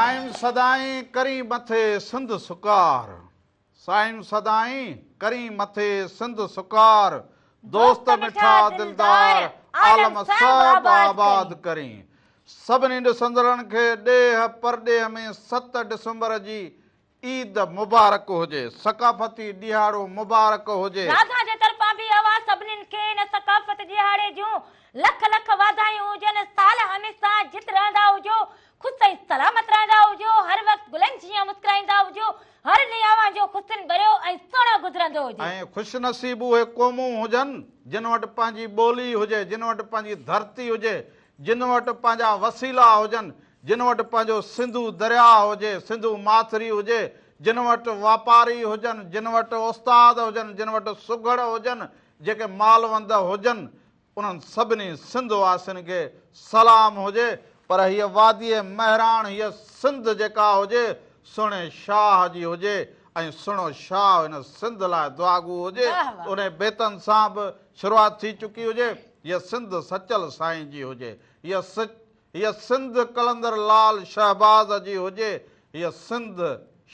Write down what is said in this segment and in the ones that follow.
سائين سدائين ڪرين مٿي سنڌ سڪار سائين سدائين ڪرين مٿي سنڌ سڪار دوست مٺا دلدار عالم سڀ آباد ڪرين سڀني ڏسندڙن کي ڏيهه پرڏيهه ۾ 7 ڊسمبر جي عيد مبارڪ هجي ثقافتي ڏهاڙو مبارڪ هجي. راڌا جي طرفان به اوهان سڀنين کي هن ثقافت ڏهاڙي جون لک لک واڌايون هجن سال هميشه جت رهندا هجو خوش ۽ سلامت رهندا هجو هر وقت گلن جيان مسڪرائيندا هجو هر ڏينهن اوهان جو خوشين ڀريو ۽ سهڻو گذرندو هجي. ۽ خوش نصيب اهي قومون هجن جن وٽ پنهنجي ٻولي هجي جن وٽ پنهنجي ڌرتي هجي جن وٽ پنهنجا وسيلا هجن، جن وٽ پنهنجو سنڌو درياء هجي، سنڌو ماٿري هجي، جن وٽ واپاري هجن، جن وٽ استاد هجن، جن وٽ سگهڙ هجن، جيڪي مالوند هجن، انهن سڀني سنڌ واسين کي سلام هجي، پر هيء واديء مهراڻ، هيء سنڌ جيڪا هجي، سهڻي شاهه جي هجي ۽ سهڻو شاهه هن سنڌ لاء دعاگو هجي، انهي بيتن سان به شروعات ٿي چڪي هجي، هيء سنڌ سچل سائين جي هجي، هيء هيء سنڌ قلندر لال شهباز جي هجي، هيء سنڌ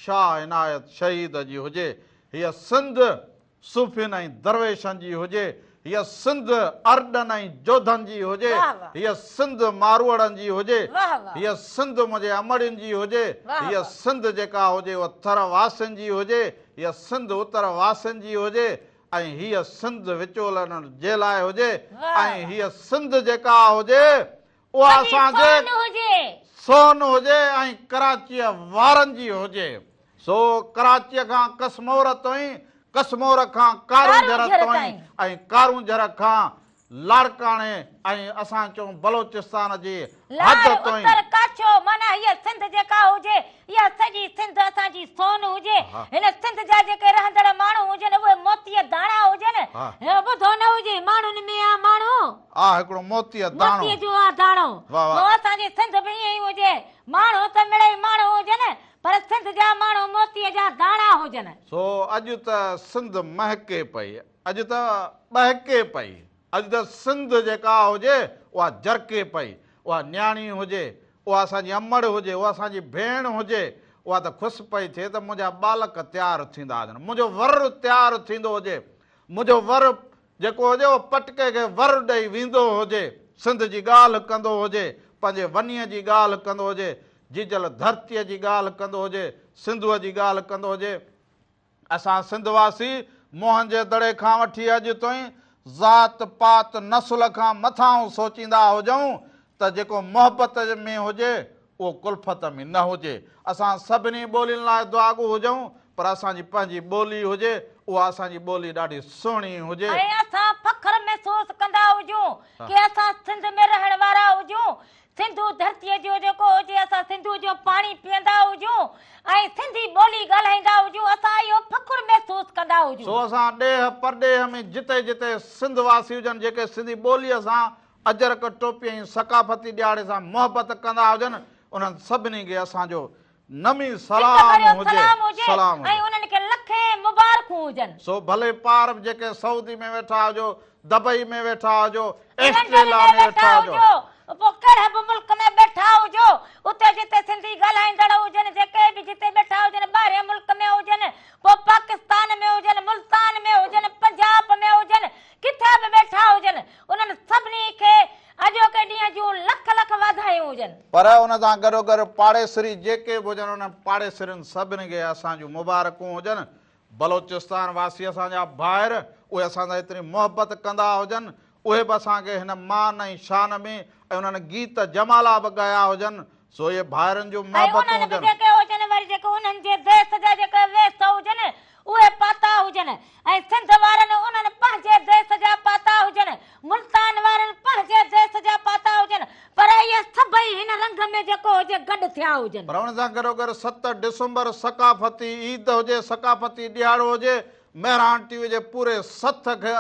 شاهه عنايت شهيد جي هجي، هيء سنڌ صوفين ۽ درويشن جي هجي، هيء سنڌ ارڏن ۽ جوڌن جي هجي، هيء سنڌ ماروئڙن جي هجي، هيء سنڌ منهنجي امڙين جي هجي، هيء سنڌ جيڪا هجي اها ٿر واسين جي هجي، هيء سنڌ اتر واسين جي هجي، ۽ هيء سنڌ وچولن جي لاء هجي ۽ هيء سنڌ جيڪا هجي اها اسان جي سون هجي ۽ ڪراچيء وارن جي هجي. سو ڪراچيء کان ڪسمور تائين، ڪسمور کان ڪارونجهر تائين ۽ ڪارونجهر کان لاڙڪاڻي ۽ اسان چئون بلوچستان جي حد لاڙ، تائين. اتر، ڪاڇو، معنيٰ هيء سنڌ جيڪا هجي، اها سڄي سنڌ اسان جي سون هجي. هن سنڌ جا جيڪي رهندڙ ماڻهو هجن، اهي موتيء داڻا هجن. ٻڌو نه هجي، ماڻهن ۾ آ ماڻهو. آ هڪڙو موتيء داڻو. موتيء جو آ داڻو. واه واه. پوء اسان جي سنڌ به ائين ئي هجي. ماڻهو ته مڙئي ماڻهو هجن، پر سنڌ جا ماڻهو موتيء جا داڻا هجن. سو اڄ ته سنڌ مهڪي پئي. اڄ ته ٻهڪي پئي، اڄ ته سنڌ جيڪا هجي اها جرڪي پئي، اها نياڻي هجي، اها اسان جي امڙ هجي، اها اسان جي ڀيڻ هجي، اها ته خوش پئي ٿئي ته منهنجا ٻالڪ تيار ٿيندا هجن، منهنجو ور تيار ٿيندو هجي، منهنجو ور جيڪو هجي اهو پٽڪي کي ور ڏئي ويندو هجي، سنڌ جي ڳالهه ڪندو هجي، پنهنجي ونيء جي ڳالهه ڪندو هجي، جيجل ڌرتيء جي ڳالهه ڪندو هجي، سنڌوء جي ڳالهه ڪندو هجي. اسان سنڌ واسي موهن جي دڙي کان وٺي اڄ تائين ذات پات نسل کان مٿانهون سوچيندا هجون ته جيڪو محبت ۾ هجي اهو ڪلفت ۾ نه هجي. اسان سڀني ٻولين لاء دعاگو هجون پر اسان جي پنهنجي ٻولي هجي اها اسان جي ٻولي ڏاڍي سهڻي هجي. ۽ اسان فخر محسوس ڪندا هجون ڪي اسان سنڌ ۾ رهڻ وارا هجون سنڌو ڌرتيء جو جيڪو هجي اسان سنڌوء جو پاڻي پيئندا هجون ۽ سنڌي ٻولي ڳالهائيندا هجون اسان اهو فخر محسوس ڪندا هجون. سو اسان ڏيهه پرڏيهه ۾ جتي جتي سنڌ واسي هجن جيڪي سنڌي ٻوليء سان اجرڪ ٽوپي ۽ ثقافتي ڏهاڙي سان محبت ڪندا هجن انهن سڀني کي اسان جو نمي سڪ ڀريو سلام هجي سلام هجي سلام ۽ هجي. انهن کي لکين مبارڪون هجن. سو ڀلي پار به جيڪي سعودي ۾ ويٺا هجو، دبئي ۾ ويٺا هجو، لنڊن اسٽريلا ۾ ۾ ويٺا ويٺا هجو. هجو، پوء ڪهڙي به ملڪ ۾ ٻيٺا هجو، اتي جتي سنڌي ڳالهائيندڙ هجن، جيڪي به جتي ٻيٺا هجن، ٻاهرين ملڪ ۾ هجن، پوء پاڪستان ۾ هجن، ملتان ۾ هجن، پنجاب ۾ هجن، ڪٿي به ٻيٺا هجن، انهن سڀني کي اڄوڪي ڏينهن جون لک لک واڌايون هجن. پر ان سان گڏوگڏ پاڙيسري جيڪي به هجن انهن پاڙيسرين سڀني کي اسان جون مبارڪون هجن. بلوچستان واسي اسان جا ڀائر اهي اسان سان ايتري محبت ڪندا هجن اهي به اسان کي هن مان ۽ شان ۾ ۽ انهن گيت جمالا به ڳايا هجن سو اهي ڀائرن جون ۽ محبتون انهن به هجن. جيڪي هجن وري جيڪي انهن جي ديس جا جيڪي ويس هجن اهي پاتا هجن ۽ سنڌ وارن انهن پنهنجي ديس جا پاتا هجن، ملتان وارن پنهنجي ديس جا پاتا هجن، پر اهي سڀئي هن رنگ ۾ جيڪو هجي گڏ ٿيا هجن. پر ان سان گڏوگڏ 7 ڊسمبر ثقافتي عيد هجي، ثقافتي ڏهاڙو هجي، مهراڻ ٽي وي جي پوري سٿ کي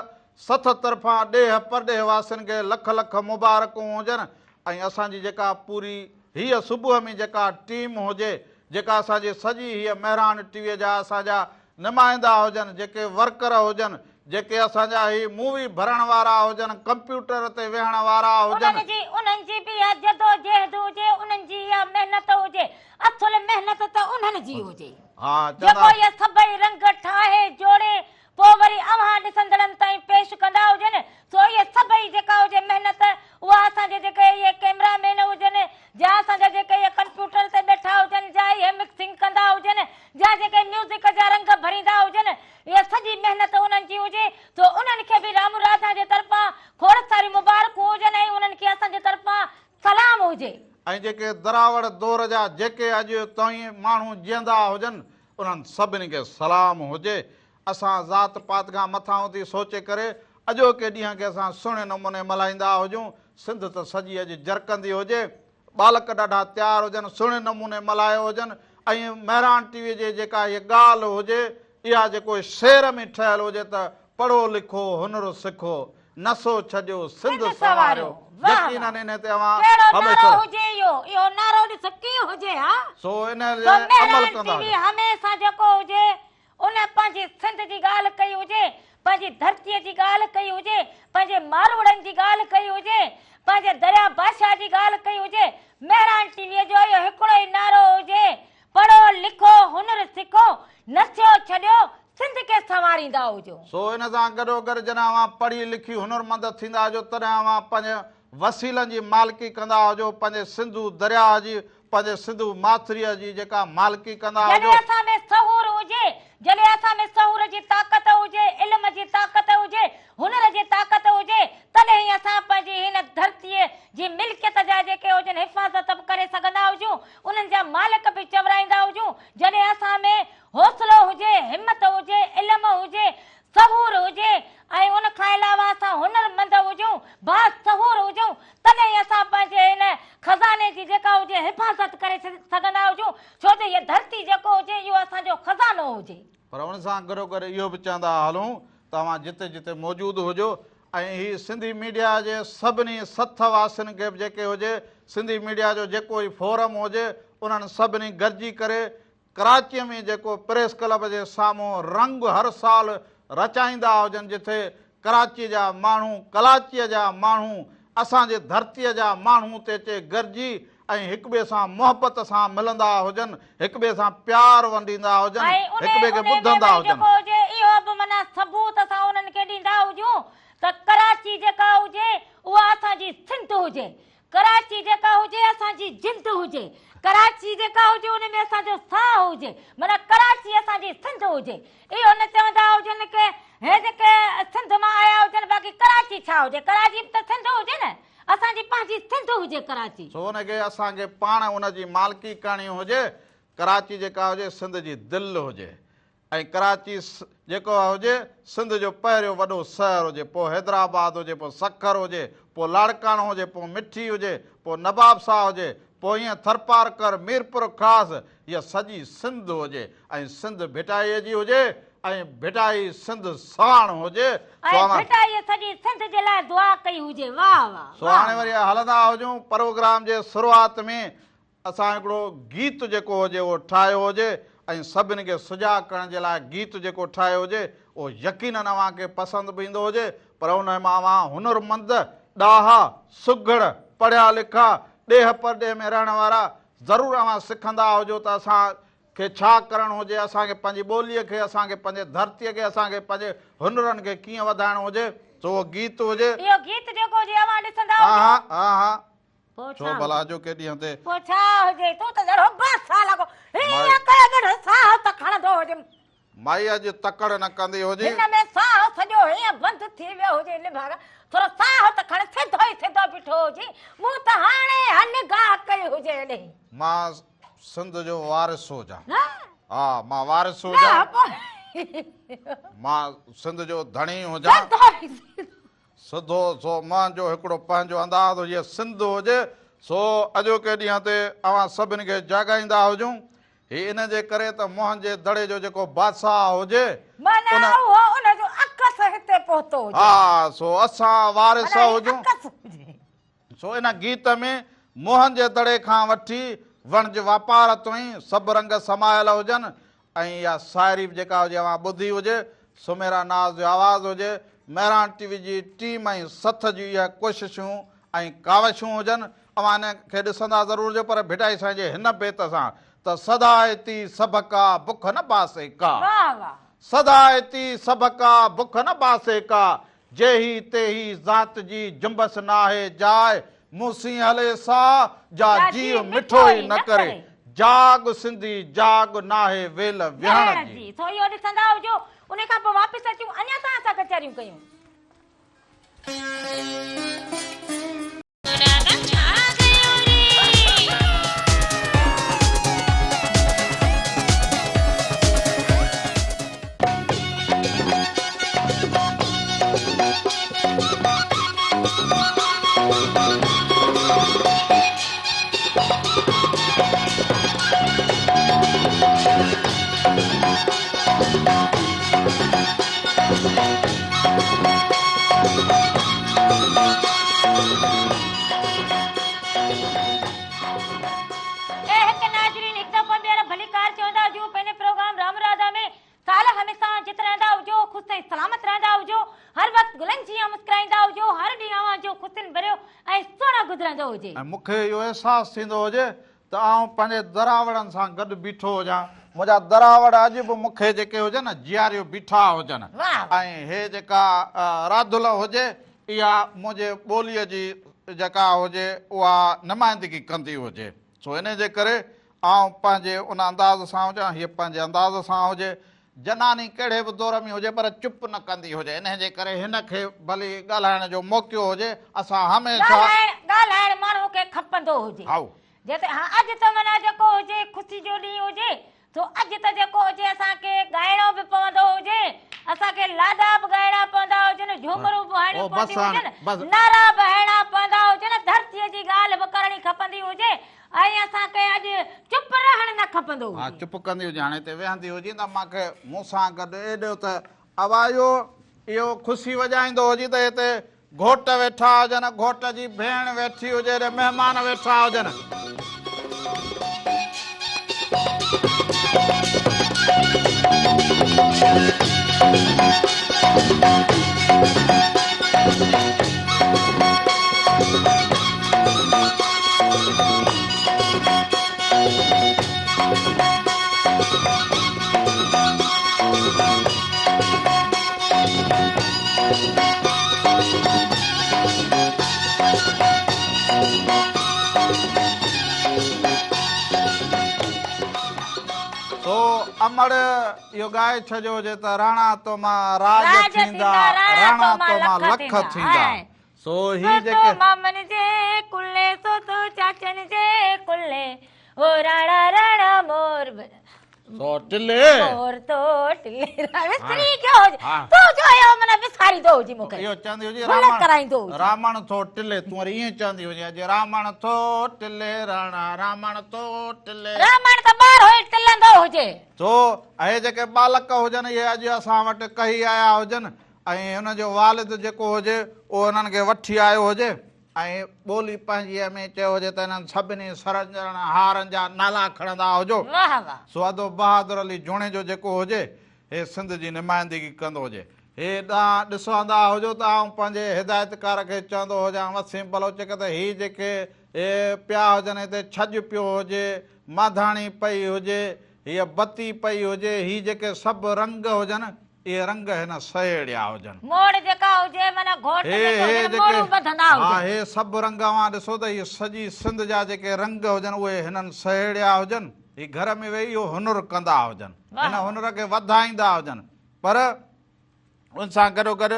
سٿ طرفان ڏيهه پرڏيهه واسين کي لک لک مبارڪون هجن ۽ اسان جي جيڪا پوري هيء صبح ۾ جيڪا ٽيم هجي جيڪا اسان جي سڄي هيء مهراڻ ٽي وي جا اسان جا نمائندا هجن، جيڪي ورڪر هجن، جيڪي اسان جا هي مووي ڀرڻ وارا هجن، ڪمپيوٽر تي ويهڻ وارا هجن. انهن جي انهن جي به اها جدوجهد هجي، انهن جي اها محنت هجي، اصل محنت ته انهن جي هجي. ها جيڪو چوندا. اهي سڀئي رنگ ٺاهي جوڙي پوء وري اوهان ڏسندڙن تائين پيش ڪندا هجن، سو اهي سڀئي جيڪا هجي محنت اها اسان جي جيڪي اهي ڪئميرا مين هجن جا اسان جا جيڪي اهي ڪمپيوٽر تي ٻيٺا هجن جا اهي مڪسنگ ڪندا هجن جا جيڪي ميوزڪ جا رنگ ڀريندا هجن اها سڄي محنت انهن جي هجي سو انهن کي به رام راڌا جي طرفان کوڙ ساريون مبارڪون هجن ۽ انهن کي اسان جي طرفان سلام هجي. ۽ جيڪي دراوڙ دور جا جيڪي اڄ تائين ماڻهو جيئندا هجن انهن سڀني کي سلام هجي. اسان ذات پات کان مٿانهون ٿي سوچي ڪري اڄوڪي ڏينهن کي اسان سهڻي نموني ملهائيندا هجون. سنڌ ته سڄي اڄ جرڪندي هجي. ٻالڪ ڏاڍا تيار هجن، سهڻي نموني ملهايو هجن ۽ مهراڻ ٽي وي جي جيڪا هيء ڳالهه هجي اها جيڪو شعر ۾ ٺهيل هجي ته پڙهو لکو هنر سکو، نسو ڇڏيو سنڌ سنڌ سنواريو. سنواريو. واهه يقينن واهه. انهي تي اوهان ڪهڙو نعرو هميشه. هجي اهو. اهو نعرو ڏس ڪيئن هجي ها. سو انهي سو تي عمل مهراڻ ٽي ڪندا وي هجو. هميشه جيڪو هجي ان پنهنجي سنڌ جي ڳالهه ڪئي هجي، پنهنجي ڌرتيء جي ڳالهه ڪئي هجي، پنهنجي ماروئڙن جي ڳالهه ڪئي هجي، پنهنجي درياء بادشاهه جي ڳالهه ڪئي هجي، مهراڻ ٽي ويء جو اهو هڪڙو ئي نعرو هجي، پڙهو، لکو، هنر سکو، نشو ڇڏيو، سنڌ کي سنواريندا هجو. سو ان سان گڏوگڏ جڏهن اوهان پڙهي لکي هنرمند ٿيندا هجو، تڏهن اوهان پنهنجي وسيلن جي مالڪي ڪندا هجو، پنهنجي سنڌو درياهه جي، پنهنجي سنڌو ماٿريء جي جيڪا مالڪي ڪندا هجو. جڏهن اسان ۾ شعور هجي، جڏهن اسان ۾ شعور جي طاقت هجي، علم جي طاقت هجي، هنر جي طاقت هجي، تڏهن ئي اسان پنهنجي هن ڌرتيء جي ملڪيت جا جيڪي هجن حفاظت به ڪري سگهندا هجون، انهن جا مالڪ به چورائيندا هجون. جڏهن اسان ۾ حوصلو هجي، همت هجي، علم هجي، شعور هجي ۽ ان کان علاوه اسان هنر مند هجون، باشعور هجون، تڏهن ئي اسان پنهنجي هن خزاني جي جيڪا هجي حفاظت ڪري سگهندا هجون، ڇو جو هيء ڌرتي جيڪو هجي اهو اسان جو خزانو هجي. پر ان سان گڏوگڏ اهو به چوندا هلون ته اوهان جتي جتي موجود هجو ۽ هي سنڌي ميڊيا جي سڀني سٿ واسين کي به جيڪي هجي سنڌي ميڊيا جو جيڪو هي فورم هجي انهن سڀني گڏجي ڪري ڪراچيء ۾ جيڪو پريس ڪلب جي سامهون رنگ هر سال رچائيندا هجن جٿي ڪراچيء جا ماڻهو ڪلاچيء جا ماڻهو اسان جي ڌرتيء جا ماڻهو اتي اچي گڏجي ۽ هڪٻئي سان محبت سان ملندا هجن هڪٻئي سان پيار ونڊيندا هجن ۽ انهي هڪٻئي کي انهي ۾ ٻڌندا وري هجن. جيڪو هجي اهو به معنيٰ ثبوت اسان انهن کي ڏيندا هجون ته ڪراچي جيڪا هجي اها اسان جي سنڌ هجي ڪراچي جيڪا هجي اسان جي جند هجي، ڪراچي جيڪا هجي ان ۾ اسان جو ساهه هجي، معنيٰ ڪراچي اسان جي سنڌ هجي. اهو نه چوندا هجن ڪي هي جيڪي سنڌ مان آيا هجن باقي ڪراچي ڇا هجي، ڪراچي به ته سنڌ هجي نه، اسان جي پنهنجي سنڌ هجي ڪراچي. سو ان کي اسان کي پاڻ ان جي مالڪي ڪرڻي هجي، ڪراچي جيڪا هجي سنڌ جي دل هجي. ۽ ڪراچي جيڪو هجي سنڌ جو پهريون وڏو شهر هجي، پوء حيدرآباد هجي، پوء سکر هجي، پوء لاڙڪاڻو هجي، پوء مٺي هجي، پوء نواب شاهه هجي، پوء ائين ٿرپارڪر، ميرپورخاص، هيء سڄي سنڌ هجي ۽ سنڌ ڀٽائيء جي هجي ۽ ڀٽائي سنڌ ساڻ هجي. ۽ ڀٽائيء سڄي سنڌ جي لاء دعا ڪئي هجي. واهه واهه سو هاڻي وري هلندا هجون پروگرام جي شروعات ۾ اسان هڪڙو گيت جيڪو هجي اهو ٺاهيو هجي ۽ سڀني کي سجاڳ ڪرڻ جي لاء گيت جيڪو ٺاهيو هجي اهو يقينن اوهان کي پسند به ايندو هجي پر ان مان اوهان هنرمند، ڏاها، سگهڙ، پڙهيا لکا، ڏيهه پرڏيهه ۾ رهڻ وارا ضرور اوهان سکندا هجو ته اسان کي ڇا ڪرڻ هجي، اسان کي پنهنجي ٻوليء کي، اسان کي پنهنجي ڌرتيء کي، اسان کي پنهنجي هنرن کي ڪيئن وڌائڻو هجي سو اهو گيت هجي. اهو گيت جيڪو هجي اوهان ڏسندا ها هجو. ها ها ها. پوء ڇو ڇا ڀلا هجي؟ اڄوڪي ڏينهن تي. پوء ڇا هجي؟ تون ته جهڙو بادشاهه لڳو. مائي. هيئن ڪيو ڄڻ ساهه ته کڻندو هجيم. مائي اڄ تڪڙ نه ڪندي هجي. هن ۾ ساهه سڄو هيئن بند ٿي ويو هجي. نڀاڳا ٿورو ساهه ته کڻ، سڌو ئي سڌو بيٺو هجين. مون ته هاڻي ها نگاهه ڪئي هجي هيڏي. مان سنڌ جو وارث هجان. ها؟ ها مان وارث نه هجان. پوء. مان سنڌ جو ڌڻي هجان. سڌو ئي سڌو. سڌو سو منهنجو هڪڙو پنهنجو انداز هجي، سنڌ هجي، سو اڄوڪي ڏينهن تي اوهان سڀني کي جاڳائيندا هجون. هي ان جي ڪري ته موهن جي دڙي جو جيڪو بادشاهه هجي، معنيٰ ان. اهو ان جو عڪس هتي پهتو هجي. ها، سو اسان وارث معنيٰ هي هجون. عڪس هجي. سو ان گيت ۾ موهن جي دڙي کان وٺي وڻج واپار تائين سڀ رنگ سمايل هجن ۽ اها شاعري به جيڪا هجي اوهان ٻڌي هجي، سميرا ناز جو آواز هجي، مهراڻ ٽي وي جي ٽيم ۽ سٿ جون اهي ڪوششون ۽ ڪاوشون هجن، اوهان ان کي ڏسندا ضرور هجو پر ڀٽائي سائين جي هن بيت سان ته سدائتي سڀڪا بک نه باسي ڪا. واهه واهه. سدائتي سڀڪا بک نه باسي ڪا، جيهي تيهي ذات جي جنبش ناهي جاء، مون سين هلي سا، جا جيء مٺو ئي نه ڪري. جاڳ سنڌي جاڳ ناهي ويل ويهڻ جي. سو اهو ڏسندا هجو. انهي کان پوء واپس اچون اڃا تان اسان ڪچهريون ڪيون. اي هڪ ناظرين هڪ دفعو ٻيهر ڀليڪار چوندا هجون پنهنجي پروگرام رام راڌا ۾ سال هميشه جت رهندا هجو خوش ۽ سلامت رهندا هجو هر وقت گلن جيان مسڪرائيندا هجو هر ڏينهن اوهان جو خوشين ڀريو ۽ سهڻو گذرندو هجي. ۽ مون کي اهو احساس ٿيندو هجي ته آئون پنهنجي دراوڙن سان گڏ بيٺو هجان، منهنجا دراوڙ اڄ به مون کي جيڪي هجن جياريو بيٺا هجن ۽ هي جيڪا راڌل هجي اها منهنجي ٻوليء جي جيڪا هجي اها نمائندگي ڪندي هجي سو انهي جي ڪري آئون پنهنجي ان انداز سان هجان، هيء پنهنجي انداز سان هجي. جناني ڪهڙي به دور ۾ هجي پر چپ نه ڪندي هجي، انهي جي ڪري هن کي ڀلي ڳالهائڻ جو موقعو هجي، اسان هميشه. ڳالهائڻ ڳالهائڻ ماڻهو کي کپندو هجي. هائو. جي ته ها اڄ ته معنيٰ جيڪو هجي خوشي جو ڏينهن هجي سو اڄ ته جيڪو هجي اسان کي ڳائڻو به پوندو هجي، اسان کي لاڏا به ڳائڻا پوندا هجن، جهومرون به هڻڻيون او بس پونديون هاڻي هجن، بس. نعرا به هڻڻا پوندا هجن، ڌرتيء جي ڳالهه به ڪرڻي کپندي هجي ۽ اسان کي اڄ چپ رهڻ نه کپندو ها هجي. چپ ڪندي هجي هاڻي هتي ويهندي هجي ته مان کي مون سان گڏ ايڏو ته اوايو اهو خوشي وڄائيندو هجي ته هتي گهوٽ ويٺا هجن، گهوٽ جي ڀيڻ ويٺي هجي، هيڏي مهمان ويٺا هجن. سو امڙ اهو ڳائي ڇڏيو هجي ته راڻا تو مان راڄ ٿيندا، راڻا تو مان لک ٿيندا. سو هي سو جيڪي. تو مامن جي ڪلهي، سو تو چاچن جي ڪلهي، او راڻا راڻا مور. سو ٽلي. مور تو ٽلي وسري گيو هجي. تو جو اهو معنيٰ وساريندو هجي مون کي. اهو چوندي هجي ڀل رامڻ ڪرائيندو هجي. رامڻ ٿو ٽلي تون وري ائين چوندي هجي اڄ رامڻ ٿو ٽلي راڻا رامڻ ٿو ٽلي. رامڻ ته ٻار هوئي ٽلندو هجي. سو اهي جيڪي ٻالڪ هجن اهي اڄ اسان وٽ ڪهي آيا هجن ۽ هن جو والد جيڪو هجي اهو هنن کي وٺي آيو هجي ۽ ٻولي پنهنجيء ۾ چيو هجي ته هنن سڀني سرجڻ هارن جا نالا کڻندا هجو. واهه واهه. سو ادو بهادر علي جوڻيجو جيڪو هجي، هي سنڌ جي نمائندگي ڪندو هجي. هي ڏانهن ڏسندا هجو ته آئون پنهنجي هدايتڪار کي چوندو هجان وسيم بلوچ کي ته هي جيڪي پيا هجن هتي ڇڄ پيو هجي، مانڌاڻي پئي هجي، هيء بتي پئي هجي، هي جيڪي سڀ رنگ هجن، اهي رنگ هن سهيڙيا هجن. موڙ جيڪا هجي معنيٰ گهوٽ هي جيڪو هي هجن جيڪي موڙون ٻڌندا ها هجن. هي سڀ رنگ اوهان ڏسو ته هي سڄي سنڌ جا جيڪي رنگ هجن اهي هنن سهيڙيا هجن. هي گهر ۾ ويهي اهو هنر ڪندا هجن. هن واهه. هنر کي وڌائيندا هجن. پر ان سان گڏوگڏ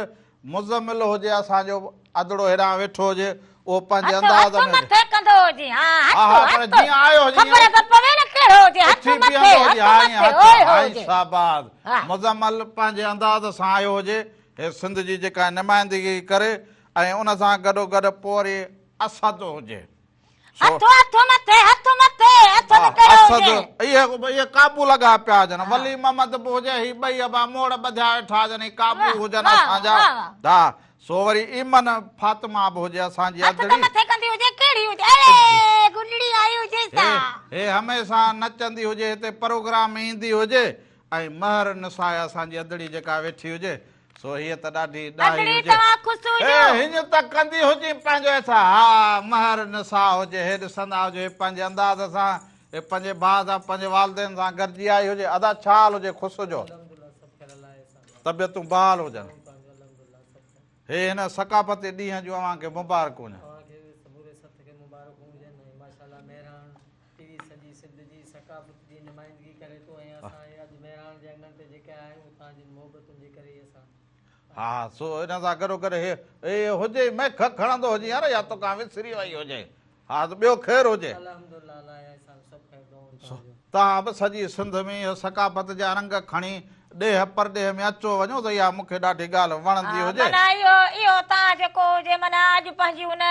مزمل هجي اسان جو ادڙو هيڏانهن ويٺو هجي اهو پنهنجي هٿ انداز هٿ ۾ هجي. مٿي ڪندو هجي ها هٿ ها ها پر هٿ جيئن آيو هجي خبر ائين ته پوي نه ڪهڙو هجي هٿ اٿي مٿي بيهندو هجي هٿ ها ائين مٿي هٿ اوئي هو هائي هجي شاباس ها. مزمل پنهنجي انداز سان آيو هجي هي سنڌ جي جيڪا نمائندگي ڪري ۽ ان سان گڏوگڏ پوء وري اسد هجي. هٿ هٿ مٿي هٿ مٿي هٿ به ڪهڙو اسد هجي. اهي اهي قابو لڳا پيا هجن ولي محمد به هجي هي ٻئي ابا موڙ ٻڌيا ويٺا هجن هي قابو هجن اسان جا ها سو وري ايمن فاطمه به هجي اسان جي هٿ ته ادڙي. مٿي ڪندي هجي ڪهڙي هجي اڙي گڏڙي آئي هجي سا. هي هميشه نچندي هجي هتي پروگرام ۾ ايندي هجي. ۽ مهر نساء اسان جي ادڙي جيڪا ويٺي هجي سو هيء ته ڏاڍي ڏاهي ادڙي هجي. توهان خوش هي هجو. هينئن ته ڪندي هجين پنهنجو احساس ها مهر نساء هجي هي ڏسندا هجو هي پنهنجي انداز سان هي پنهنجي ڀاء سان پنهنجي والدين سان گڏجي آئي هجي ادا ڇا حال هجي خوش هجو طبيعتون بحال هجن هي هن ثقافتي ڏينهن جون اوهان کي مبارڪون هجن. اوهان کي به سموري سٿ کي مبارڪون هجن ۽ ماشاءالله مهراڻ ٽي وي سڄي سنڌ جي ثقافت جي نمائندگي ڪري ٿو ۽ اسان هي اڄ مهراڻ جي اڱڻ تي جيڪي آيا آهيون توهان جن محبتن جي ڪري ئي اسان ها سو ان سان گڏو گڏ هي هي هجي ميک کڻندو هجي يار يا توکان وسري وئي هجي ها ته ٻيو خير هجي. الحمدلله الله جا احسان سڀ خير دعائون توهان جون. توهان به سڄي سنڌ ۾ اهو ثقافت جا رنگ کڻي ڏيهه پرڏيهه ۾ اچو وڃو ته اها مون کي ڏاڍي ڳالهه وڻندي ها هجي. معنيٰ اهو اهو توهان جيڪو هجي معنيٰ اڄ پنهنجي ان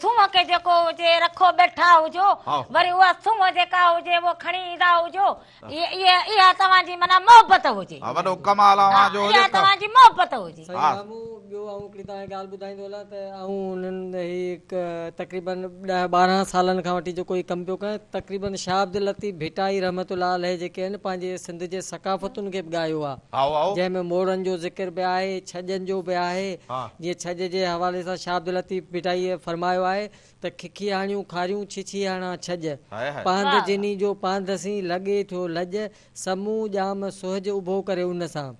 سونهن کي جيڪو هجي رکو ٻيٺا هجو وري اها سونهن جيڪا هجي اهو کڻي ايندا هجو اها اها توهان جي معنيٰ محبت هجي. ها وڏو ڪمال ها اوهان جو هجي اها توهان جي محبت هجي. سائين ها. رامو ٻيو آئون هڪڙي توهان کي ڳالهه ٻڌائيندو هلان ته آئون انهن هي هڪ تقريبن ڏهه ٻارهن سالن کان وٺي جيڪو هي ڪم پيو ڪيان تقريبن شاهه عبداللطيف ڀٽائي رحمة الله عليه جيڪي آهن پنهنجي سنڌ جي ثقافتن کي به ڳايو آهي هائو هائو. جنهن ۾ موڙن جو ذڪر به آهي ڇڄن جو به آهي ها. جيئن ڇڄ جي حوالي سان شاهه عبداللطيف ڀٽائيء فرمايو آهي ته ککي هاڻيون کاريون ڇڇي هڻان ڇڄ هائي هائي. پانڌ واهه واهه. جني جو پانڌ سين لڳي ٿيو لڄ سمون ڄام سهج اڀو ڪري ان سان.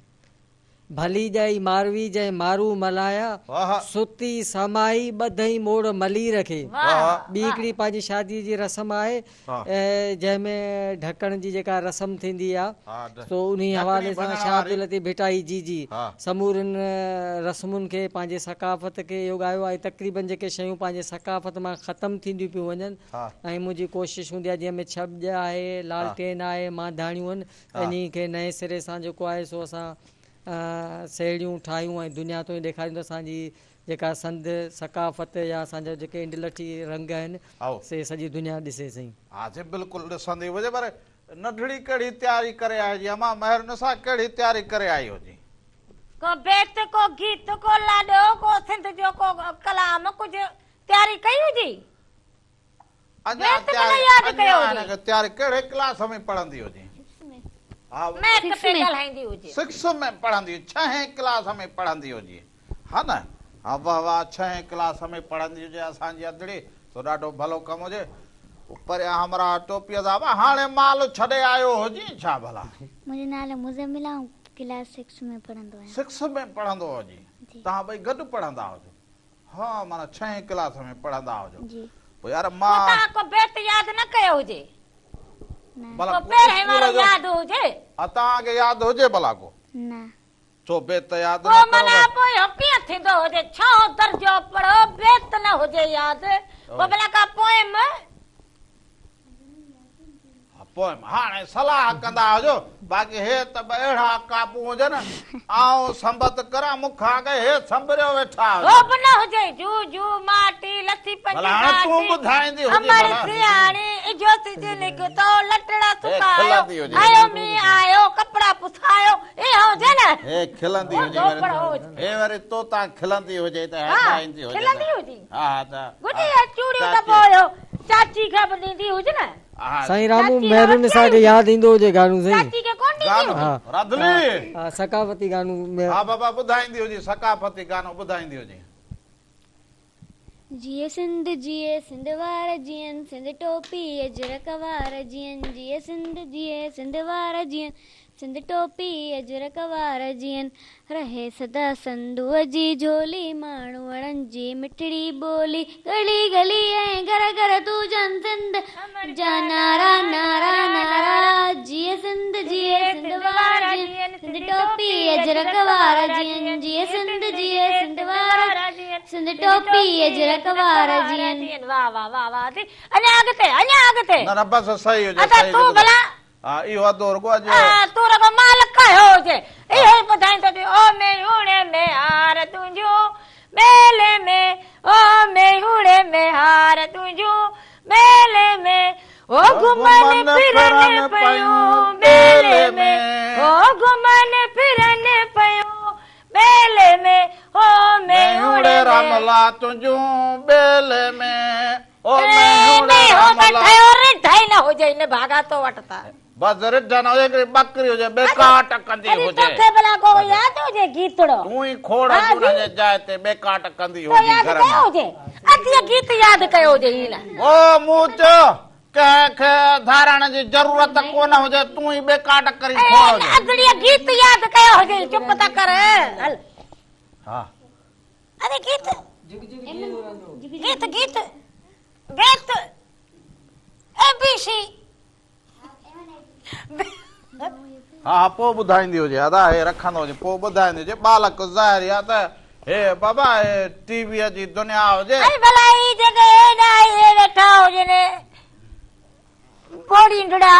ڀلي ڄائي ماروي جنهن مارو ملهايا، واهه. ستي سامائي ٻڌئي موڙ ملير کي. واهه واهه. ٻي واهه. هڪڙي پنهنجي شاديء جي رسم آهي، ها. جنهن ۾ ڍڪڻ جي جيڪا رسم ٿيندي آ، ها سو انهي ڍڪڻي حوالي سان ڀڃڻ شاهه واري. عبداللطيف ڀٽائي جي جي ها. سمورين رسمن کي پنهنجي ثقافت کي اهو ڳايو آهي. تقريبن جيڪي شيون پنهنجي ثقافت مان ختم ٿينديون پيون وڃن ها. ۽ منهنجي ڪوشش هوندي آهي جنهن ۾ ڇٻ آهي، ها. لالٽين آهي، مانڌاڻيون آهن، ها. انهي کي نئين سري سان جيڪو آهي سو اسان سهيڙيون ٺاهيون ۽ دنيا تائين ڏيکاريون ته اسان جي جيڪا سنڌ ثقافت يا اسان جا جيڪي انڊلٺي رنگ آهن هائو. سي سڄي دنيا ڏسي سائين. ها جي بلڪل ڏسندي هجي پر ننڍڙي ڪهڙي تياري ڪري آئي هجي امان مهرنسا ڪهڙي تياري ڪري آئي هجي. ڪو بيت ڪو گيت ڪو لاڏو ڪو سنڌ جو ڪو ڪلام ڪجهه تياري ڪئي هجي. اڃا بيت به نه تياري ياد اڃا ڪيو هن هجي. کي تياري ڪهڙي ڪلاس ۾ پڙهندي هجي. ها ميڪ سڪس تي ۾. ڳالهائيندي هجي. سڪس ۾ پڙهندي هجي ڇهين ڪلاس ۾ پڙهندي هجي ها نه ها واه واه ڇهين ڪلاس ۾ پڙهندي هجي اسان جي ادڙي سو ڏاڍو ڀلو ڪم هجي پريان همراهه ٽوپيء سان به هاڻي مال ڇڏي آيو هجين ڇا ڀلا. منهنجو نالو مزمل آئون ڪلاس سڪس ۾ پڙهندو آهيان. سڪس ۾ پڙهندو هجين جي. توهان ٻئي گڏ پڙهندا هجو. ها معنيٰ ڇهين ڪلاس ۾ پڙهندا هجو. جي. پوء يار پوء مان. توهان ڪو بيت ياد نه ڪيو هجي. نه. ڀلا ڪو ڪو پهرين اسڪول وارو جو. ياد هجي. ها توهان کي ياد هجي ڀلا ڪو. نه. ڇو بيت ياد پوء نه ڪرو معنيٰ ته. پوء اهو ڪيئن ٿيندو هجي ڇهون درجو پڙهو بيت نه هجي ياد پوء ڀلا ڪا پوئم. پوء هاڻي صلاح ڪندا هجو، باقي هي ته ٻه اهڙا قابو هجن، آئون سنبت ڪران، مون کان اڳ هي سنبريو ويٺا هجن. هو به نه هجي، جوء جوء ماٽي، لٿي پنج ڀلا هاڻي تون گهاٽي، ٻڌائيندي هجين امڙ ڀلا. سياڻي، اجهو سج نڪتو، لٽڙا هي سڪايو، کلندي هجي. آيو مينهن آيو، ڪپڙا پسايو، اهو هجي نه. هي کلندي هو هجي ڌوپڙ وري هجي. هي وري تو تان کلندي هجي ته ها، هيٺان ايندي هجي ته. کلندي هجي. ها ها ته. گڏي اهي چوڙيون چاچي. دٻو هيو، چاچي کي به ڏيندي هج نه. سائين رامو چاچي مهرالنساء کي ياد ايندو هجي گانو سائين. چاچي کي ڪونه ڏيندي گانو هجي. رڌلي. ها ثقافتي گانو. ها بابا ٻڌائيندي هجي ثقافتي گانو ٻڌائيندي هجي. جيئي سنڌ جيئي سنڌ وارا جيئن سنڌ ٽوپي اجرڪ وارا جيئن جيئي سنڌ جيئي سنڌ وارا جيئن سنڌ ٽوپي اجرڪ وارا جيئن رهي سدا سنڌوء جي جهولي ماڻهوئڙن جي مٺڙي ٻولي ڳلي ڳلي ۽ گهر گهر تون سنڌ جا نعرا نعرا نعرا جيئي سنڌ جيئي سنڌ وارا جيئن سنڌ ٽوپي اجرڪ وارا جيئن جيئي سنڌ جيئي سنڌ وارا سنڌ ٽوپي اجرڪ وارا جيئن. واه واه واه واه ادي اڃا اڳتي اڃا اڳتي. نه نه بس صحيح هجي ادا صحيح تون ڀلا. ها اهو اڌو رڳو اڄ. ها تون رڳو مال ڪاهيو هجي اهو ئي ٻڌائيندو هجي او ميهوڻي ميهار تنهنجون ميلي ۾ او ميهوڻي ميهار تنهنجون ميلي ۾ او گهمن ڦرن پيون ميلي ۾ او گهمن ڦرن پيون ٻيلي ۾ او ميهوڻي راملا تنهنجون ٻيلي ۾ او ميهوڻي ميهو ته راملا. ٺهيو رڍ ئي نه هجي نڀاڳا تو وٽ ته. بس رڍ نه هجي، هڪڙي ٻڪري هجي، ٻيڪاٽ ڪندي ادي هجي. توکي ڀلا ڪو ياد هجي گيتڙو؟ تون ئي کوڙ ها هجين جي. انهن جي جاء تي، ٻيڪاٽ ڪندي تو هجين ياد گهر ڪيو ۾. هجي؟ اديء گيت ياد ڪيو هجي هي نه. او مون چيو، ڪنهن کي ڌارڻ جي ضرورت ڪونه هجي، تون ئي ٻيڪاٽ ڪرين اي کوڙ هن هجي. ادڙيء گيت ياد ڪيو هجي، چپ ته ڪر. هل. ها. ادي گيت. گيت گيت. گيت. اي بي سي. ها ها پوء ٻڌائيندي هجي ادا هي رکندو هجي پوء ٻڌائيندي هجي ٻالڪ ظاهر آ ته هي بابا هي ٽي وي جي دنيا هجي. ۽ ڀلا هي جيڪي هيڏا هي ويٺا هجن بوڙينڊڙا.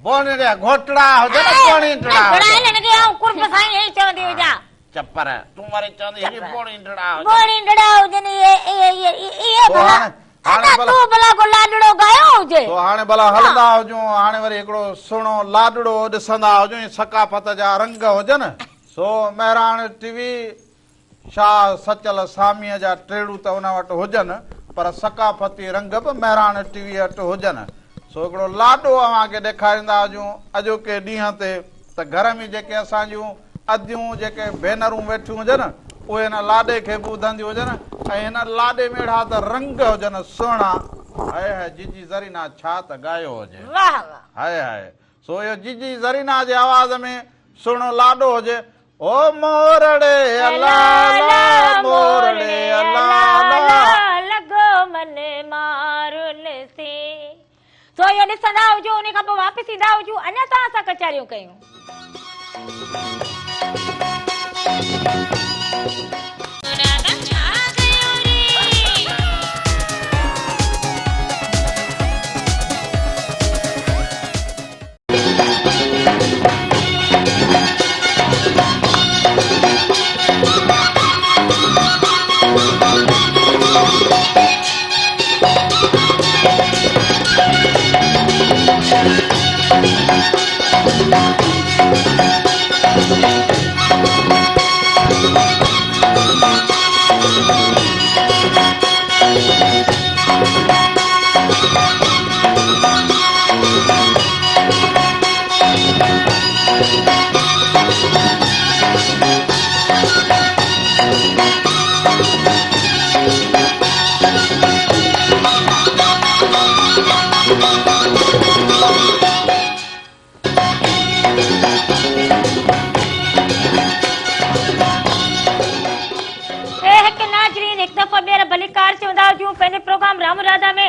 بوڙينڊڙا گهوٽڙا هجن بوڙينڊڙا هجن. ڀلا هنن کي آئون قرب سان ئي چوندي هجان. چپر تون وري چوندي هجين بوڙينڊڙا هجن. بوڙينڊڙا هجن اهي اهي اهي ڀلا. هاڻي ادا تون ڀلا ڪو لاڏڙو ڳايو هجي. سو هاڻي ڀلا هلندا هجون، هاڻي وري هڪڙو سهڻو لاڏڙو ڏسندا هجون، هي ثقافت جا رنگ هجن. سو مهراڻ ٽي وي شاهه سچل ساميء جا ٽيڙو ته ان وٽ هجن، پر ثقافتي رنگ به مهراڻ ٽي وي وٽ هجن. سو هڪڙو لاڏو اوهان کي ڏيکاريندا هجون اڄوڪي ڏينهن تي ته گهر ۾ جيڪي اسان جون اديون جيڪي ڀينرون ويٺيون هجن، اهي هن لاڏي کي به ٻڌنديون هجن ۽ هن لاڏي ۾ اهڙا ته رنگ هجن سهڻا، هاء هاء جيجي زرينا ڇا ته ڳايو هجي. واهه واهه. هاء هاء سو اهو جيجي زرينا جي آواز ۾ سهڻو لاڏو هجي، او مورڙي الا لا مورڙي الا لا. لڳو من مارن سين. سو اهو ڏسندا هجو انهي کان پوء واپس ايندا هجو اڃا توهان سان ڪچهريون ڪيون. هڪ ناظرين هڪ دفعو ٻيهر ڀليڪار چوندا هجون پنهنجي پروگرام رام راڌا ۾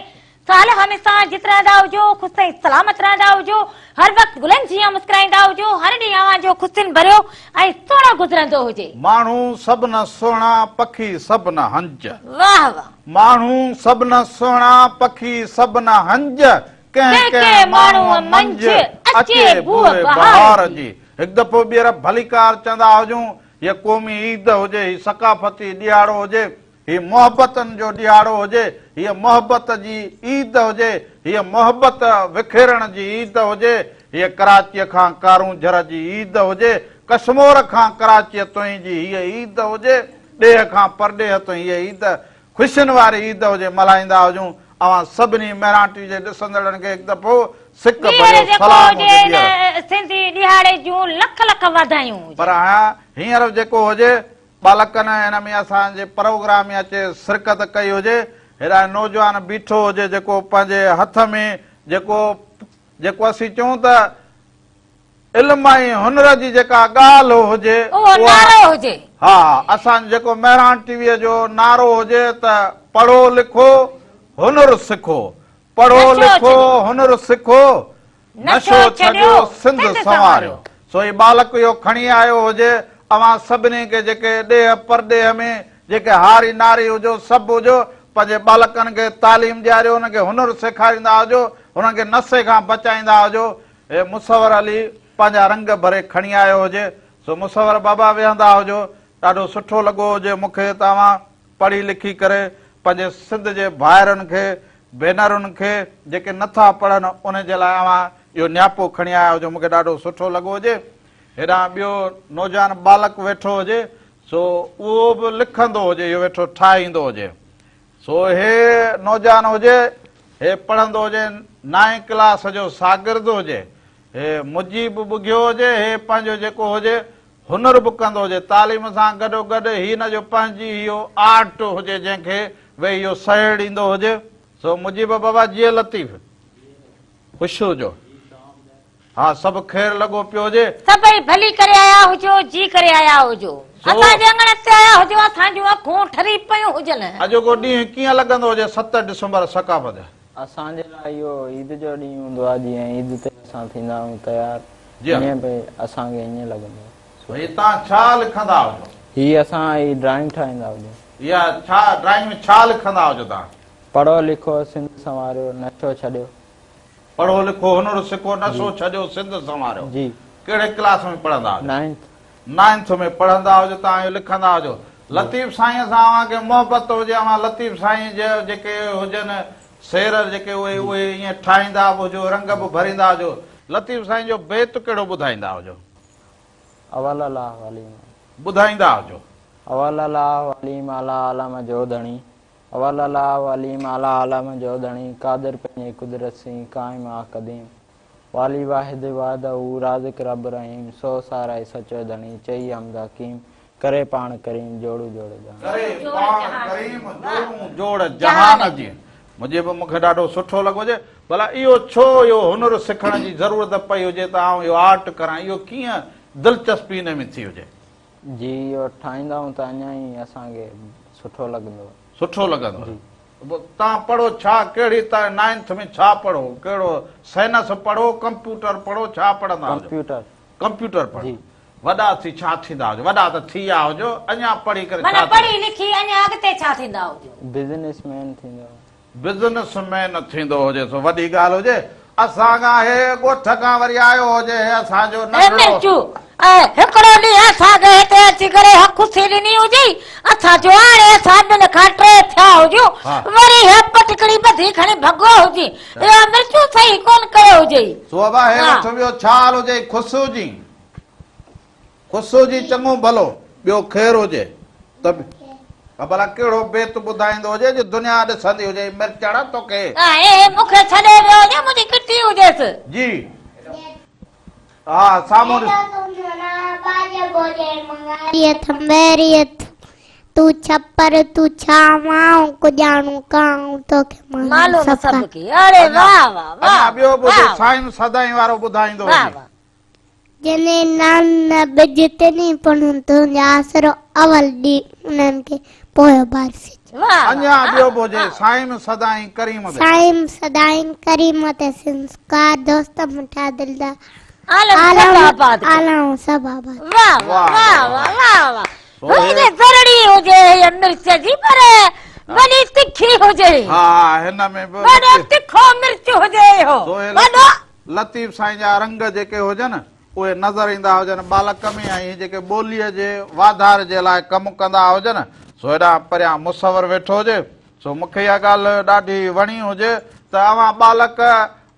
سال هميشه جت رهندا هجو خوش ۽ سلامت رهندا هجو هر وقت گلن جيان مسڪرائيندا هجو هر ڏينهن اوهان جو خوشين ڀريو ۽ سهڻو گذرندو هجي. ماڻهو سڀ نه سهڻا پکي سڀ نه هنج. واهه واهه. ماڻهو سڀ نه سهڻا پکي سڀ نه هنج ڪنهن ڪنهن ماڻهوء منجهه اچي بوء بهار جي. هڪ دفعو ٻيهر ڀليڪار چوندا هجون هيء قومي عيد هجي هي ثقافتي ڏهاڙو هجي هي محبتن جو ڏهاڙو هجي، هيء محبت جي عيد هجي، هيء محبت وکيرڻ جي عيد هجي، هيء ڪراچيء کان ڪارونجهر جي عيد هجي، ڪشمور کان ڪراچيء تائين جي هيء عيد هجي، ڏيهه کان پرڏيهه تائين هيء عيد خوشين واري عيد هجي ملهائيندا هجون. اوهان سڀني مهراڻ ٽي وي جي ڏسندڙن کي هڪ دفعو سڪ ٻيهر ڀريو جيڪو سلام هجي هجي هن ٻيهر. سنڌي ڏهاڙي جون لک لک واڌايون هجن. پر هينئر جيڪو هجي ٻالڪن هن ۾ اسان جي پروگرام ۾ اچي شرڪت ڪئي هجي، هيڏانهن نوجوان بيٺو هجي جيڪو پنهنجي هٿ ۾ جيڪو جيڪو اسين چئون ته علم ۽ هنر جي جيڪا ڳالهه هجي اهو نعرو هجي. ها اسان جو جيڪو مهراڻ ٽي ويء جو نعرو هجي ته پڙهو لکو هنر سکو پڙهو لکو هنر سکو نشو ڇڏيو سنڌ سنواريو. سو هي ٻالڪ اهو کڻي آيو هجي اوهان سڀني کي جيڪي ڏيهه پرڏيهه ۾ جيڪي هاري ناري هجو سڀ هجو پنهنجي ٻالڪن کي تعليم ڏياريو انهن کي هنر سيکاريندا هجو انهن کي نشي کان بچائيندا هجو هي مصور علي پنهنجا رنگ ڀري کڻي آيو هجي سو مصور بابا ويهندا هجو ڏاڍو سٺو لڳو هجي مون کي ته اوهان پڙهي لکي ڪري پنهنجي سنڌ جي ڀائرن کي ڀينرن کي جيڪي نه ٿا پڙهن انهن جي لاء اوهان اهو نياپو کڻي آيا هجو مون کي ڏاڍو سٺو لڳو هجي. هيڏانهن ٻيو نوجوان ٻالڪ ويٺو هجي سو اهو به لکندو هجي اهو ويٺو ٺاهيندو هجي سو هي نوجوان هجي هي پڙهندو هجي نائين ڪلاس جو شاگرد هجي. هي مجيب ٻگهيو هجي، هي پنهنجو جيڪو هجي هنر به ڪندو هجي، تعليم سان گڏو گڏ هي هن جو پنهنجي اهو آرٽ هجي جنهن کي ويهي اهو سهيڙيندو هجي. سو مجيب بابا جيئي لطيف. خوش هجو. ها سڀ خير لڳو پيو هجي. سڀئي ڀلي ڪري آيا هجو، جي ڪري آيا هجو. اسان جي اڱڻ تي آيا هجو، اسان جون اکون ٺري پيون هجن. اڄوڪو ڏينهن ڪيئن لڳندو هجي ست ڊسمبر ثقافت. اسان جي لاء اهو عيد جو ڏينهن هوندو آهي جيئن عيد تي اسان ٿيندا آهيون تيار ائين به اسان کي ائين لڳندو آهي. هي توهان ڇا لکندا هجو؟ هي اسان هي ڊرائنگ ٺاهيندا هجون. اها ڇا ڊرائنگ ۾ ڇا لکندا هجو توهان؟ پڙهو لکو سنڌ سنواريو نشو ڇڏيو. پڙهو لکو هنر سکو نشو ڇڏيو سنڌ سنواريو. جي. ڪهڙي ڪلاس ۾ پڙهندا هجو؟ نائنٿ. نائنٿ ۾ پڙهندا هجو توهان اهو لکندا هجو. لطيف سائينء سان اوهان کي محبت هجي اوهان لطيف سائين جا جيڪي هجن شعر جيڪي اهي اهي ائين ٺاهيندا به هجو رنگ به ڀريندا هجو. لطيف سائين جو بيت ڪهڙو ٻڌائيندا هجو؟ اول الله عليم. ٻڌائيندا هجو. اول الله عليم اعليٰ عالم جو ڌڻي اول الله عليم اعليٰ عالم جو ڌڻي قادر پنهنجي قدرت سين قائم آ قديم والي واحد وحده رازق رب رحيم سو سارائي سچو ڌڻي چئي حمد حڪيم ڪري پاڻ ڪريم جوڙون جوڙ جهان. ڪري پاڻ ڪريم جوڙون جوڙ جهان جي. مجيب مون کي ڏاڍو سٺو لڳو هجي ڀلا اهو ڇو اهو هنر سکڻ جي ضرورت پئي هجي ته آئون اهو آرٽ ڪران اهو ڪيئن دلچسپي ان ۾ ٿي هجي. جي اهو ٺاهيندا آهيون ته اڃا ئي اسان کي سٺو لڳندو. سٺو لڳندو. توهان پڙهو ڇا ڪهڙي تان نائنٿ ۾ ڇا پڙهو ڪهڙو سائنس پڙهو ڪمپيوٽر پڙهو ڇا پڙهندا هجو. ڪمپيوٽر. ڪمپيوٽر پڙهو. جي. وڏا ٿي ڇا ٿيندا هجو وڏا ته ٿي ويا هجو اڃا پڙهي ڪري ڇا معنيٰ ٿيندو. پڙهي لکي اڃا اڳتي ڇا ٿيندا هجو. بزنس مين ٿيندو. بزنس مين ٿيندو هجي سو وڏي ڳالهه هجي. اسان کان هي ڳوٺ کان وري آيو هجي هي اسان جو اي ننڍڙو. مرچو اي هڪڙو ڏينهن اسان کي هتي اچي ڪري اها کسي ڏني هجي اسان جو هاڻي اسان ٻن کان ٽي ٿيا هجون وري هي پٽڪڙي ٻڌي کڻي ڀڳو هجي اهو مرچو صحيح ڪونه ڪيو هجئي. سو ابا هي وٺ ٻيو ڇا حال هجئي خوش هجين. خوش هجي چڱو ڀلو، ٻيو خير هجي ته به ڀلا ڪهڙو بيت ٻڌائيندو هجي جو دنيا ڏسندي هجي مرچڙ توکي. ۽ مون کي ڇڏي ويو هجي منهنجي ڪٽي هجيس. جي ها سامهون ڏس. تون ڇپر تون ڇانو آئون ڪڄاڻو ڪانو توکي معلوم سڀ ڪي. اڙي واه واه واه. اڃا ٻيو ٻڌ سائين سدائين وارو ٻڌائيندو هجي. جنھن نان نه ٻج تنھين پڻھون تنھنجا آسرو اول ڏي انھن کي پويو بار سج. اڃا ٻيو به هجي سائين سدائين ڪريم تي. سائين سدائين ڪريم تي سنسڪار دوست مٺا دلدار عالم سڀ آباد ڪر. عالم سڀ آباد. واه واه واه واه واه واه هجي ذرڙي هجي هيء مرچ جي پر وڏي تکي هجي. ها هن ۾ به وڏو تکو مرچ هجي اهو وڏو. لطيف سائين جا رنگ جيڪي هجن، اهي نظر ايندا هجن ٻالڪ ۾ ۽ هي جيڪي ٻوليء جي واڌاري جي لاء ڪم ڪندا هجن، سو هيڏانهن پريان مصور ويٺو هجي، سو مون کي اها ڳالهه ڏاڍي وڻي هجي ته اوهان ٻالڪ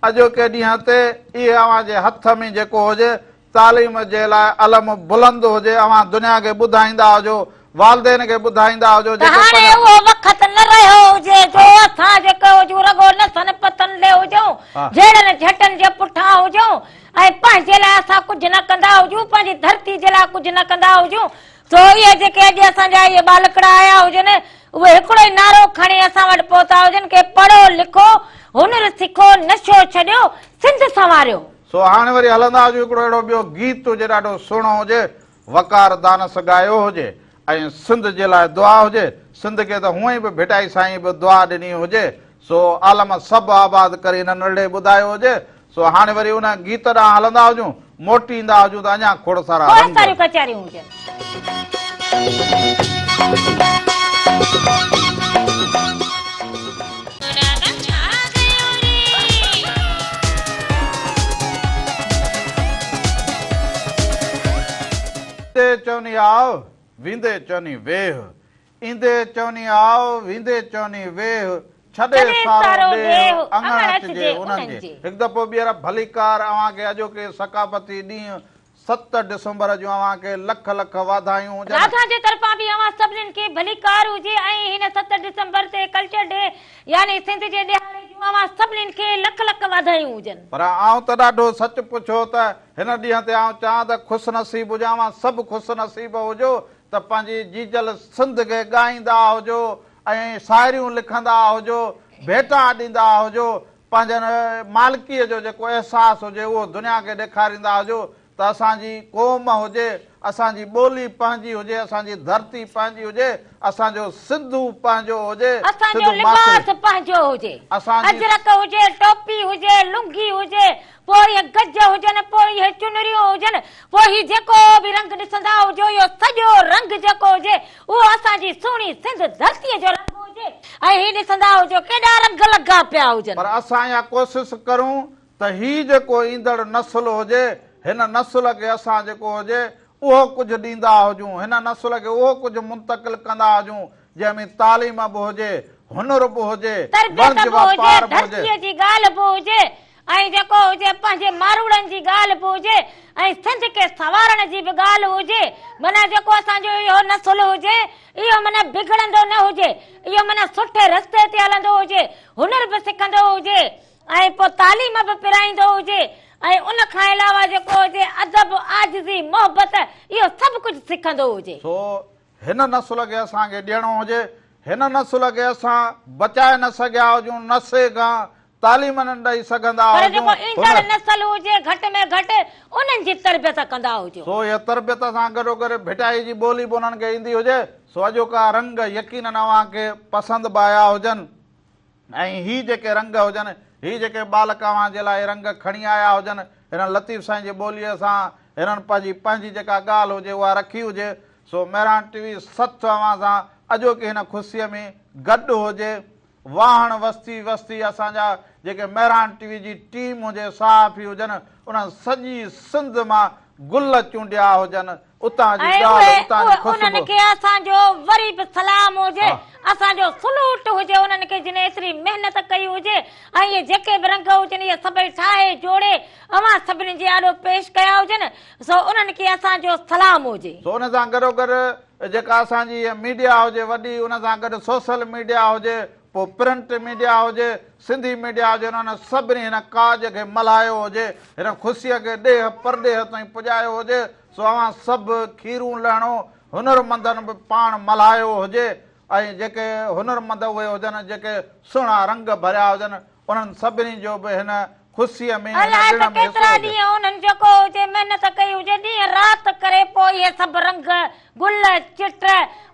اڄوڪي ڏينهن تي اهي اوهان جي هٿ ۾ جيڪو هجي، تعليم جي لاء علم بلند هجي، اوهان دنيا کي ٻڌائيندا هجو، والدين کي ٻڌائيندا هجو ته جيڪي هاڻي پنهنجا. اهو وقت نه رهيو هجي جو اسان جيڪي هجون رڳو نسن پتن ڏي هجون، جهيڙن جهٽن جي پٺان هجون ۽ پنهنجي لاء اسان ڪجهه نه ڪندا هجون، پنهنجي ڌرتي جي لاء ڪجهه نه ڪندا هجون. سو اهي جيڪي اڄ اسان جا اهي ٻالڪڙا آيا هجن، اهي هڪڙو ئي نعرو کڻي اسان وٽ پهتا هجن ڪي پڙهو لکو، هنر سکو، نشو ڇڏيو، سنڌ سنواريو. سو هاڻي وري هلندا هجون هڪڙو اهڙو ٻيو گيت هجي ڏاڍو سهڻو هجي وقار دانس ڳايو هجي ۽ سنڌ جي لاء دعا هجي، سنڌ کي ته هونئن به ڀٽائي سائين به دعا ڏني هجي، سو عالم سڀ آباد ڪري هن ننڍڙي ٻڌايو هجي، سو هاڻي وري ان گيت ڏانهن هلندا هجون، موٽي ايندا هجون ته اڃا کوڙ سارا کوڙ رنگ ساريون هجن. ڪچهريون هجن. ايندي چوني آء، ويندي چوني ويهه. ايندي چوني آء، ويندي چوني ويهه. ڇڏي سارو ڏيهه، اڱڻ اچجي انهن جي. هڪ دفعو ٻيهر ڀليڪار اوهان کي اڄوڪي ثقافتي ڏينهن ست ڊسمبر جون اوهان کي لک لک واڌايون هجن. راڌا جي طرفان به اوهان سڀنين کي ڀليڪار هجي ۽ هن ست ڊسمبر تي ڪلچر ڊي يعني سنڌ جي ڏهاڙي جون اوهان سڀنين کي لک لک واڌايون هجن. پر آئون ته ڏاڍو سچ پڇو ته هن ڏينهن تي آئون چاهان ته خوش نصيب هجان اوهان سڀ خوش نصيب هجو ته پنهنجي جيجل سنڌ کي ڳائيندا هجو ۽ شاعريون لکندا هجو، ڀيٽا ڏيندا هجو، پنهنجن مالڪيء جو جيڪو احساس هجي اهو دنيا کي ڏيکاريندا هجو ته اسان جي قوم هجي، اسان جي ٻولي پنهنجي هجي، اسان جي ڌرتي پنهنجي هجي، اسان جو سنڌو پنهنجو هجي، اسان جو سنڌو ماٿري. لباس پنهنجو هجي، اسان جي. اجرڪ هجي، ٽوپي هجي، لنگي هجي، پوء اهي گج هجن، پوء اهي چنريون هجن، پوء هي جيڪو به رنگ ڏسندا هجو، اهو سڄو رنگ جيڪو هجي، اهو اسان جي سهڻي سنڌ ڌرتيء جو رنگ هجي ۽ هي ڏسندا هجو ڪيڏا رنگ لڳا پيا هجن. پر اسان اها ڪوشش ڪرون ته هي جيڪو ايندڙ نسل هجي، هن نسل کي اسان جيڪو هجي، اهو ڪجهه ڏيندا هجون، هن نسل کي اهو ڪجهه منتقل ڪندا هجون، جنهن ۾ تعليم به هجي، هنر به هجي، تربيت وڻج به هجي، واپار به هجي. ڌرتيء جي ڳالهه به هجي ۽ جيڪو هجي پنهنجي ماروئڙن جي ڳالهه به هجي ۽ سنڌ کي سنوارڻ جي به ڳالهه هجي، معنيٰ جيڪو اسان جو اهو نسل هجي، اهو معنيٰ بگڙندو نه هجي، اهو معنيٰ سٺي رستي تي هلندو هجي، هنر به سکندو هجي ۽ پوء تعليم به پرائيندو هجي ۽ ان کان علاوه جيڪو هجي ادب، عاجزي، محبت اهو سڀ ڪجهه سکندو هجي. سو هن نسل کي اسان کي ڏيڻو هجي، هن نسل کي اسان بچائي نه سگهيا هجون، نشي کان تعليم نه ڏئي سگهندا پر هجون، جيڪو ايندڙ هن. نسل هجي گهٽ ۾ گهٽ انهن جي تربيت ڪندا هجو. سو اها تربيت سان گڏوگڏ ڀٽائي جي ٻولي به انهن کي ايندي هجي، سو اڄوڪا رنگ يقينن اوهان کي پسند به آيا هجن ۽ هي جيڪي رنگ هجن، هي جيڪي ٻالڪ اوهان جي لاء رنگ کڻي آيا هجن، هنن لطيف سائين جي ٻوليء سان هنن پنهنجي پنهنجي جيڪا ڳالهه هجي اها رکي هجي، سو مهراڻ ٽي وي سٿ اوهان سان اڄوڪي هن خوشيء ۾ گڏ هجي. واهڻ وستي وستي اسان جا جيڪي مهراڻ ٽي وي جي ٽيم هجي، صحافي هجن، انهن سڄي سنڌ مان گل چونڊيا هجن، اتان جي ۽ ڳالهه، اهي اتان جي اهي انهن خوشبو. کي اسان جو وري به سلام هجي، اسان جو سلوٽ هجي انهن کي جن ايتري محنت ڪئي هجي ۽ اهي جيڪي به رنگ هجن اهي سڀئي ٺاهي جوڙي اوهان سڀني جي آڏو پيش ڪيا هجن. سو انهن کي اسان جو سلام هجي. سو ان سان گڏوگڏ جيڪا اسان جي هيء ميڊيا هجي وڏي، ان سان گڏ سوشل ميڊيا هجي، پوء پرنٽ ميڊيا هجي، سنڌي ميڊيا هجي، انهن سڀني هن ڪاڄ کي ملهايو هجي، هن خوشيء کي ڏيهه پرڏيهه تائين پڄايو هجي، سو اوهان سڀ کيرون لهڻو هنرمندن به پاڻ ملهايو هجي ۽ جيڪي هنرمند اهي هجن، جيڪي سهڻا رنگ ڀريا هجن، انهن سڀني جو به هن خوشيء ۾ هن الائي ڏڻ ته ۾ حصو ڪيترا هجي. ڏينهن انهن جيڪو هجي محنت ڪئي هجي، ڏينهن رات ڪري پوء اهي سڀ رنگ، گل، چٽ،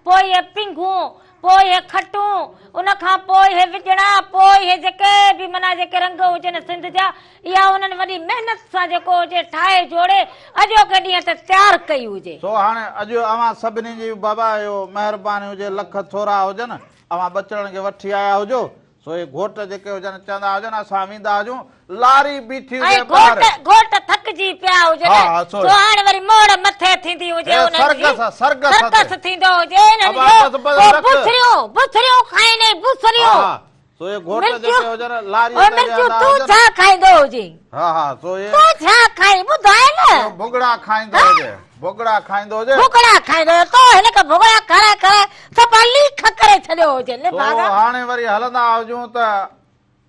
پوء اهي پينگهون، پوء اهي کٽون، ان کان پوء اهي وڄڻا، پوء اهي جيڪي به معنيٰ جيڪي رنگ هجن سنڌ جا، اها انهن وڏي محنت سان جيڪو هجي ٺاهي جوڙي اڄوڪي ڏينهن تي تيار ڪئي هجي. سو هاڻي اڄ اوهان سڀني جي بابا اهو مهرباني هجي، لک ٿورا هجن، اوهان ٻچڙن کي وٺي آيا هجو، سو اهي گهوٽ جيڪي هجن چوندا هجن اسان ويندا هجون لاري بيٺي ۽ هجي گهوٽ ٻاهر. گهوٽ ٿڪجي پيا هجن ها ها سو سو هاڻ وري موڙ مٿي ٿيندي هجي اي انهن جي سرڪس سرڪس سرڪس تي. ٿيندو هجي انهن ابا جو بس بس پوء رک. بوسريون بوسريون کائين ۽ ها بوسريون ها سو اهي گهوٽ جيڪي مرچون هجن لاري او تي مرچون ويهندا تون هجن. ڇا کائيندو هجين ها ها سو اهي تون ڇا کائين ٻڌاء نه. اهو ڀڳڙا کائيندو هجي ڀڳڙا کائيندو هجي. ڀڳڙا کائيندو هجي تو هن کي ڀڳڙا کارائي کارائي صفا ليک ڪري ڇڏيو هجي سو نڀاڳا. هاڻي وري هلندا هجون ته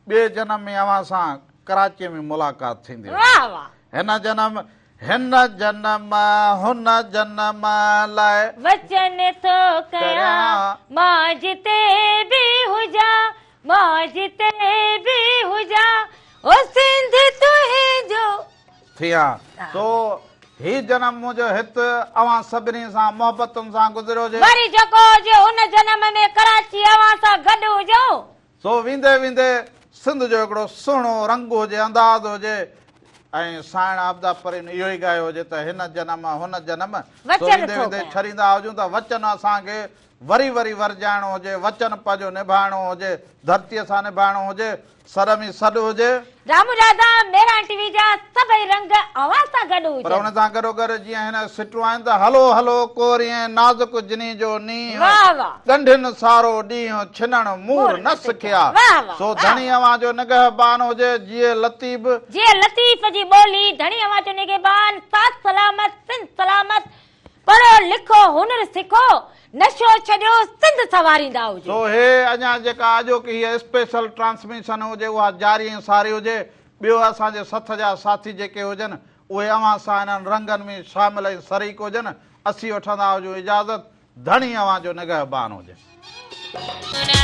ٻئي جنم ۾ اوهان سان ڪراچيء ۾ ملاقات ٿيندي هجي. واهه واهه. هن جنم هن جنم هن جنم لاء. وچن ٿو ڪيان مان جتي به هجان مان جتي به هجان او سنڌ تنهنجو. ٿيان سو هي جنم منهنجو هت اوهان سڀني سان محبتن سان گذريو هجي. وري جيڪو هجي هن جنم ۾ ڪراچي اوهان سان گڏ هجون. سو ويندي ويندي سنڌ جو هڪڙو سهڻو رنگ هجي انداز هجي ۽ سائڻ عابده پرين اهو ئي ڳايو هجي ته هن جنم هن جنم سو وچن ويندي ٿو ويندي ڪيان. ڇڏيندا هجون ته وچن اسان کي وري وري ورجائڻو هجي، وچن پنهنجو نڀائڻو هجي، ڌرتيء سان نڀائڻو هجي، سڏ ۾ سڏ هجي. رامو راڌا مهراڻ ٽي وي جا سڀئي رنگ اوهان سان گڏ پر هجن. ان سان گڏوگڏ جيئن هن سٽون آهن ته هلو هلو ڪوريين نازڪ جني جو نينهن، واهه واهه. ڳنڍين سارو ڏينهن ڇنڻ مور نه سکيا، واهه واهه سو واهه ڌڻي واهه. اوهان جو نگهبان هجي، جيئي لطيف. جيئي لطيف جي ٻولي، ڌڻي اوهان جو نگهبان، ساٿ سلامت، سنڌ سلامت. پڙهو لکو هنر سکو، نشو ڇڏيو سنڌ سنڌ سنواريندا هجو. سو هي اڃا جيڪا اڄوڪي هيء اسپيشل ٽرانسميشن هجي اها جاري ۽ ساري هجي. ٻيو اسان جي سٿ جا ساٿي جيڪي هجن اهي اوهان سان انهن رنگن ۾ شامل ۽ شريڪ هجن. اسين وٺندا هجون اجازت. ڌڻي اوهان جو نگهبان هجي.